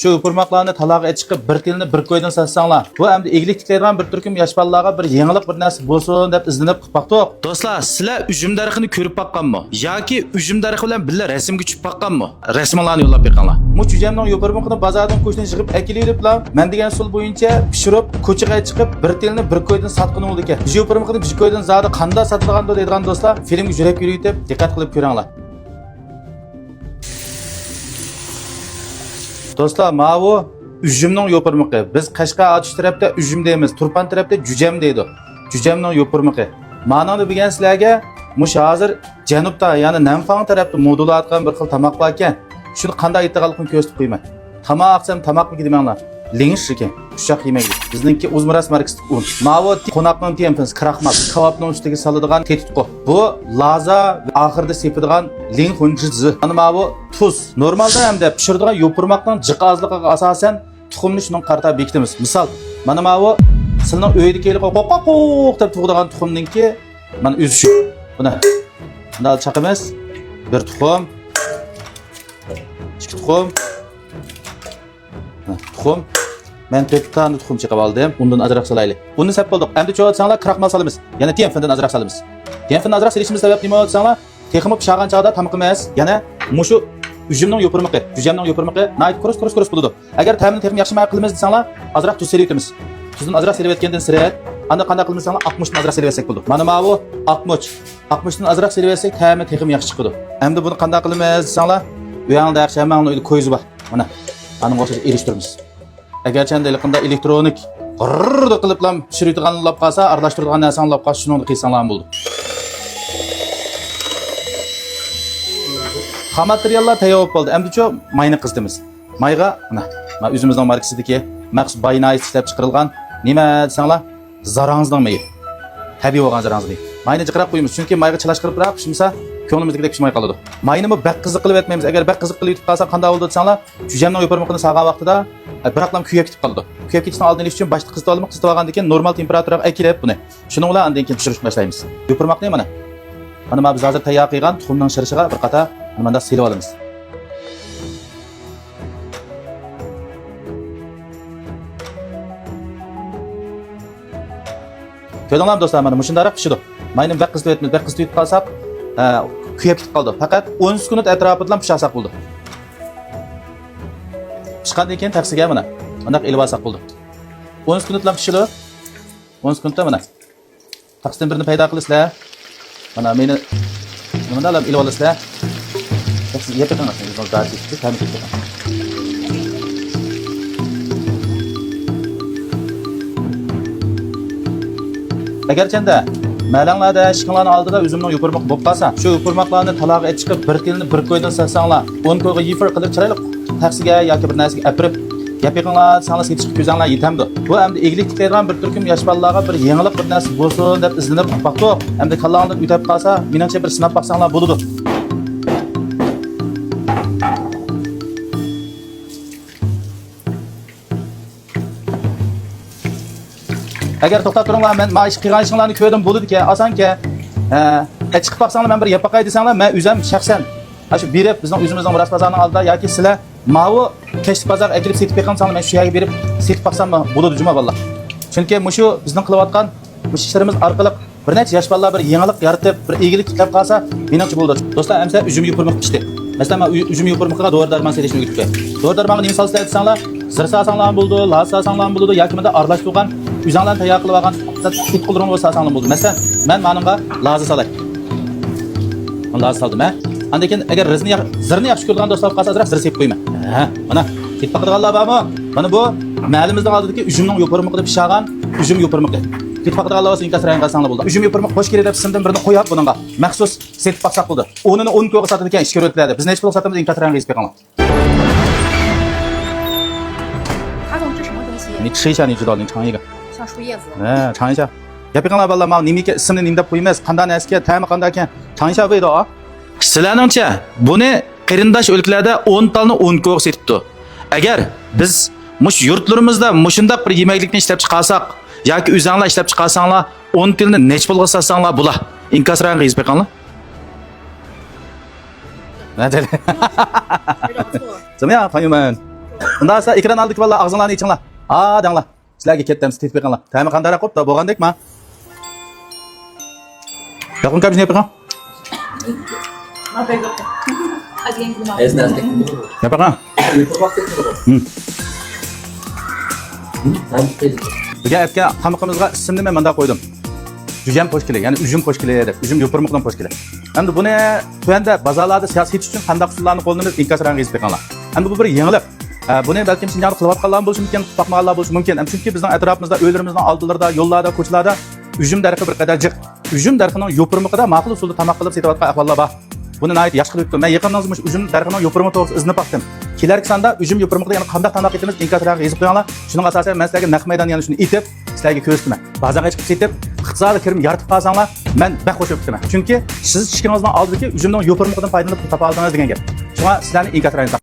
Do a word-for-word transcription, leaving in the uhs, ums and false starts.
شۇ يوپۇرماقلارنى تالاغا ئېچىقىپ، بىر تىلنى بىر كويدىن ساتساڭلار، بۇ ئەمدى ئىگىلىك تىكلەيدىغان بىر تۈركۈم ياش بالىلارغا بىر يېڭىلىق، بىر نەرسە بولسۇن دەپ ئىزدىنىپ قىلىپ باقتۇق. دوستلار، سىلەر ئۈجۈم دەرىخىنى كۆرۈپ باققانمۇ ياكى ئۈجۈم دەرىخى بىلەن بىللە رەسىمگە چۈشۈپ باققانمۇ؟ رەسىمىڭلارنى يوللاپ بېقىڭلار. مۇشۇ جۈجەمنىڭ يوپۇرمىقىنى بازاردىن، كوچىدىن يىغىپ ئەكېلىۋېلىپلا، مەن دېگەن ئۇسۇل بويىچە پىشۇرۇپ، كوچىغا چىقىپ، بىر تىلنى بىر كويدىن ساتقىنى بولىدىكەن. بىر يوپۇرمىقىنى بىر كويدىن زادى قانداق ساتىدىغاندۇ دەيدىغان دوستلار، فىلىمگە يۈرەك يۈرۈۋېتىپ، دىققەت قىلىپ كۆرۈڭلار. دوستلار، ماۋۇ ئۈجۈمنىڭ يوپۇرمىقى. بىز قەشقەر ئاتۇش تەرەپتە ئۈجۈم دەيمىز، تۇرپان تەرەپتە جۈجەم دەيدۇ. جۈجەمنىڭ يوپۇرمىقى. مانىڭدا بۈگۈن سىلەرگە مۇشۇ ھازىر جەنۇبتا، يەنى نەنفاڭ تەرەپتە مودا بولۇۋاتقان بىر خىل تاماق باركەن. شۇنى قانداق ئېتىدىغانلىقىنى كۆرسىتىپ قويىمەن. تاماق دېسەم تاماقمىكى دېمەڭلار. لىڭشىكەن. ئۇششاق يېمەكلىك. بىزنىڭكى ئۇزمۇراس ماركىسىدىكى ئۇن. ماۋۇ قوناقنىڭ تيەنفېنسى، كراخمال، كاۋاپنىڭ ئۈستىگە سالىدىغان تېتىتقۇ. بۇ لازا ۋە ئاخىرىدا سېپىدىغان لىڭخۇنجىزى. مانا ماۋۇ تۇز. نورمالدا ھەمدە پىشۇرىدىغان يوپۇرماقنىڭ جىق ئازلىقىغا ئاساسەن تۇخۇمنى شۇنىڭغا قارىتا بېكىتىمىز. مىسال، مانا ماۋۇ سىلىنىڭ ئۆيدىكى ھېلىقى قوق قوق قوق دەپ تۇغىدىغان تۇخۇمنىڭكى مانا ئۆزى شۇ. بۇنى مۇنداق چاقىمىز. بىر تۇخۇم، ئىككى تۇخۇم، ھە، تۇخۇم. مەن تۆت دانە تۇخۇم چېقىپ ئالدىم. ئۇندىن ئازراق سالايلى. ئۇننى سەپ بولدۇق. ئەمدى چوۋا دېسەڭلار، كراخمال سالىمىز. يەنە تيەنفېندىن ئازراق سالىمىز. تيەنفېندىن ئازراق سېلىشىمىز سەۋەبى نېمە دېسەڭلار، تېخىمۇ پىشارغان چاغدا تامىقىمىز يەنە مۇشۇ ئۈجۈمنىڭ يوپۇرمىقى، جۈجەمنىڭ يوپۇرمىقى ناھايىتى قۇرۇس، قۇرۇس، قۇرۇس بولىدۇ. ئەگەر تەمىنى تېخىمۇ ياخشى ھىمايە قىلىمىز دېسەڭلار، ئازراق تۇز سېلىۋېتىمىز. تۇزدىن ئازراق سېلىۋەتكەندىن سىرت، ئاندىن قانداق قىلىمىز دېسەڭلار، ئاقمۇچتىن ئازراق سېلىۋەتسەك بولىدۇ. مانا ماۋۇ ئاقمۇچ. ئاقمۇچتىن ئازراق سېلىۋەتسەك، تەمى تېخىمۇ ياخشى چىقىدۇ. ئەمدى بۇنى قانداق قىلىمىز دېسەڭلار، ئۆيەڭلاردا ياخشى ھەممەڭلارنىڭ ئۆيىدە كويزا بار. مانا، ئانىڭغا ئوخشاش ئېلىشتۇرىمىز. ئەگەر چەندە ھېلىقىنداق ئېلېكترونىك غىرردا قىلىپلا پىشۇرىدىغان بولۇپ قالسا، ئارىلاشتۇرىدىغان نەرسەڭ بولۇپ قالسا، شۇنىڭدا قىلساڭلارمۇ بولىدۇ. خام ماتېرىياللار تەييار بولۇپ قالدى. ئەمدىچۇ ماينى قىزىتىمىز. مايغا، مانا، مانا ئۆزىمىزنىڭ ماركىسىدىكى مەخسۇس باينايس ئىشلەپ چىقىرىلغان نېمە دېسەڭلار، زاراڭزىنىڭ مېيى. تەبىئىي بولغان زاراڭزا مېيى. ماينى جىقراق قويىمىز، چۈنكى مايغا چىلاشقۇرۇپراق پىشمىسا، كۆڭلىمىزدىكىدەك پىشماي قالىدۇ. ماينىمۇ بەك قىزىق قىلىۋەتمەيمىز. ئەگەر بەك قىزىق قىلىۋېتىپ قالسا، قانداق بولىدۇ دېسەڭلار، جۈجەمنىڭ يوپۇرمىقىنى سالغان ۋاقتىدا، ئە، بىراقلا كۆيۈپ كېتىپ قالىدۇ. كۆيۈپ كېتىشنىڭ ئالدىنى ئېلىش ئۈچۈن باشتا قىزىتىۋالىمىز، قىزىتىۋالغاندىن كېيىن نورمال تېمپېراتۇراغا ئەكېلىپ بۇنى. شۇنىڭ بىلەن ئاندىن كېيىن پىشۇرۇشقا باشلايمىز. يوپۇرماقنى مانا، مانا، مانا بىز ھازىر تەييار قىلغان تۇخۇمنىڭ شىرىشىغا بىر قاتا مانا مۇنداق سېلىۋالىمىز. كۆردۈڭلارمۇ دوستلار، مانا مۇشۇنداقراق پىشىدۇ. ماينى بەك قىزىتىۋەتمەيمىز، بەك قىزىتىۋېتىپ قالساق، ئە، كۆيۈپ كېتىپ قالىدۇ. پەقەت ئون سېكۇنت ئەتراپىدىلا پىشارساق بولىدۇ. پىشقاندىن كېيىن تەخسىگە مانا مۇنداق ئېلىۋالساق بولىدۇ. ئون سېكۇنتلا پىشىدۇ. ئون سېكۇنتتا مانا تەخسىدىن بىرنى پەيدا قىلىسىلەر. مانا مېنى نېمىدا ئېلىپ ئالىسىلەر. تەخسىنى يەپ بېقىڭ، ئۆزىڭىز دائىم تېتىپ، تەمى تېتىپ بېقىڭ. ئەگەرچەندە مەلەڭلەردە ئىشىكىڭلارنىڭ ئالدىدا ئۈزۈمنىڭ يوپۇرمىقى بولۇپ قالسا، شۇ يوپۇرماقلارنى تالاغا ئېچىقىپ، بىر تىلنى بىر كويدىن ساتساڭلار، ئون كويغا يىفىر قىلىپ چىرايلىق تەخسىگە ياكى بىر نەرسىگە ئەپىرىپ، گەپ بېقىڭلار دېسەڭلار، سېتىشقا كۆزۈڭلار يېتەمدۇ؟ بۇ ئەمدى ئىگىلىك تىكلەيدىغان بىر تۈركۈم ياش بالىلارغا بىر يېڭىلىق، بىر نەرسە بولسۇن دەپ ئىزدىنىپ باقتۇق. ئەمدى كاللاڭلاردىن ئۆتۈپ قالسا، مېنىڭچە بىر سىناپ باقساڭلار بولىدۇ. ئەگەر توختاپ تۇرۇڭلار، مەن مانا ئىش قىلغان ئىشىڭلارنى كۆردۈم، بولىدىكەن، ئاسانكەن. ھە، ئە، چىقىپ باقساڭلار، مەن بىر يەپ باقاي دېسەڭلار، مەن ئۆزۈم شەخسەن ئاشۇ بېرىپ، بىزنىڭ ئۆزىمىزنىڭ راست بازارنىڭ ئالدىدا ياكى سىلەر ماۋۇ كەچلىك بازارغا ئەكېلىپ سېتىپ بېقىڭ دېسەڭلار، مەن شۇ يەرگە بېرىپ سېتىپ باقساممۇ بولىدۇ جۇما بالىلار. چۈنكى مۇشۇ بىزنىڭ قىلىۋاتقان مۇشۇ ئىشلىرىمىز ئارقىلىق بىر نەچچە ياش بالىلار بىر يېڭىلىق يارىتىپ، بىر ئىگىلىك تىكلەپ قالسا، مېنىڭچە بولىدۇ. دوستلار، ئەمسە ئۈجۈم يوپۇرمىقى پىشتى. مەسىلەن، مانا ئۈ-، ئۈجۈم يوپۇرمىقىغا دورا دەرمان سېلىشنى ئۆگىتىپ بېرەي. دورا دەرمانغا نېمە سالىسىلەر دېسەڭلار، زىر سالساڭلارمۇ بولىدۇ، لازا سالساڭلارمۇ بولىدۇ ياكى مۇنداق ئارىلاشتۇرغان ئۆزۈڭلار تەييار قىلىۋالغان تېتىتقۇلىرىڭلارنى سالساڭلار بولىدۇ. مەسىلەن، مەن مانىڭغا لازا سالاي. مانا لازا سالدىم، ھە. ئاندىن كېيىن ئەگەر رىزنى ياخ-، زىرنى ياخشى كۆرىدىغان دوستلار قالسا، ئازراق زىر سېپىپ قويىمەن. ھە، مانا. تېتىپ باقىدىغانلار بارمۇ؟ مانا بۇ مەھەللىمىزنىڭ ئالدىدىكى ئۈجۈمنىڭ يوپۇرمىقىدا پىشارغان ئۈجۈم يوپۇرمىقى. تېتىپ باقىدىغانلار بولسا ئىنكاس رايونىغا قالساڭلار بولىدۇ. ئۈجۈم يوپۇرمىقى خوش كېلىدۇ دەپ سىندىم بىرنى قويۇپ بۇنىڭغا. مەخسۇس سېتىپ باقساق بولىدۇ. ئونىنى ئون كوغا ساتىدىكەن ئىچكىرى ئۆلكىلەردە. بىز نەچچە پۇلغا ساتىمىز، ئىنكاس رايونىغا يېزىپ بېقىڭلار. 他说这什么东西？ 你吃一下，你知道，你尝一个。 像树叶子。 ھە، 尝一下. گەپ بېقىڭلار بالىلار، ماۋۇ نېمىكەن، ئىسمىنى نېمە دەپ قويىمىز، قانداق نەرسىكەن، تەمى قانداقكەن، 尝一下味道啊. سىلەرنىڭچە بۇنى قېرىنداش ئۆلكىلەردە ئون تالنى ئون كوغا سېتىپتۇ. ئەگەر بىز مۇشۇ يۇرتلىرىمىزدا مۇشۇنداق بىر يېمەكلىكنى ئىشلەپ چىقارساق ياكى ئۆزەڭلار ئىشلەپ چىقارساڭلار، ئون تالنى نەچچە پۇلغا ساتساڭلار بولا. ئىنكاس رايونىغا يېزىپ بېقىڭلار. 怎么样，朋友们？ ئۇنداق بولسا ئېكران ئالدىدىكى بالىلار ئاغزىڭلارنى ئېچىڭلار. ھا دەڭلار. سىلەرگە كەتتىم، سىز تېتىپ بېقىڭلار. تەمى قانداقراق بوپتۇ؟ بولغاندەكما؟ ياقۇن كامجىنى يېپىڭ. ياپىقا. بۈگۈن ئەتكەن تامىقىمىزغا ئىسىمنى مەن مۇنداق قويدۇم. جۈجەم پوشكىلى، يەنى ئۈجۈم پوشكىلى دەپ، ئۈجۈم يوپۇرمىقىنىڭ پوشكىلى. ئەمدى بۇنى تۆۋەندە بازارلاردا سىياسىي سېتىش ئۈچۈن قانداق ئۇسۇللارنى قوللىنىمىز، ئىنكاس رەڭگىگە يېزىپ بېقىڭلار. ئەمدى بۇ بىر يېڭىلىق. ئە، بۇنى بەلكىم شىنجاڭدا قىلىۋاتقانلارمۇ بولۇشى مۇمكىن، قىلىپ باقمىغانلار بولۇشى مۇمكىن. ئەم، چۈنكى بىزنىڭ ئەتراپىمىزدا، ئۆيلىرىمىزنىڭ ئالدىلىرىدا، يوللاردا، كوچىلاردا ئۈجۈم دەرىخى بىر قەدەر جىق. ئۈجۈم دەرىخىنىڭ يوپۇرمىقىدا ماقۇل ئۇسۇلدا تاماق قىلىپ سېتىۋاتقان ئەھۋاللار بار. بۇنى ناھايىتى ياخشى قىلىپ ئۆتتۈم. مەن يېقىندىن مۇشۇ ئۈجۈم دەرىخىنىڭ يوپۇرمىقى توغرىسىدا ئىزدىنىپ باقتىم. كېلەركى ساندا ئۈجۈم يوپۇرمىقىدا يەنە قانداق تاماق ئېتىمىز، ئىنكاس رەڭگىگە يېزىپ قويۇڭلار. شۇنىڭغا ئاساسەن مەن سىلەرگە نەق مەيدان يەنە شۇنى ئېتىپ، سىلەرگە كۆرسىتىمەن. بازارغا چىقىپ سېتىپ، ئىقتىسادىي كىرىم يارىتىپ قالساڭلار، مەن بەك خۇش بولۇپ كېتىمەن. چۈنكى سىز ئىشىكىڭىزنىڭ ئالدىدىكى ئۈجۈمنىڭ يوپۇرمىقىدىن پايدىلىنىپ تاپاۋالدىڭىز دېگەن گەپ. شۇڭا سىلەرنى ئىنكاس رەڭگىگە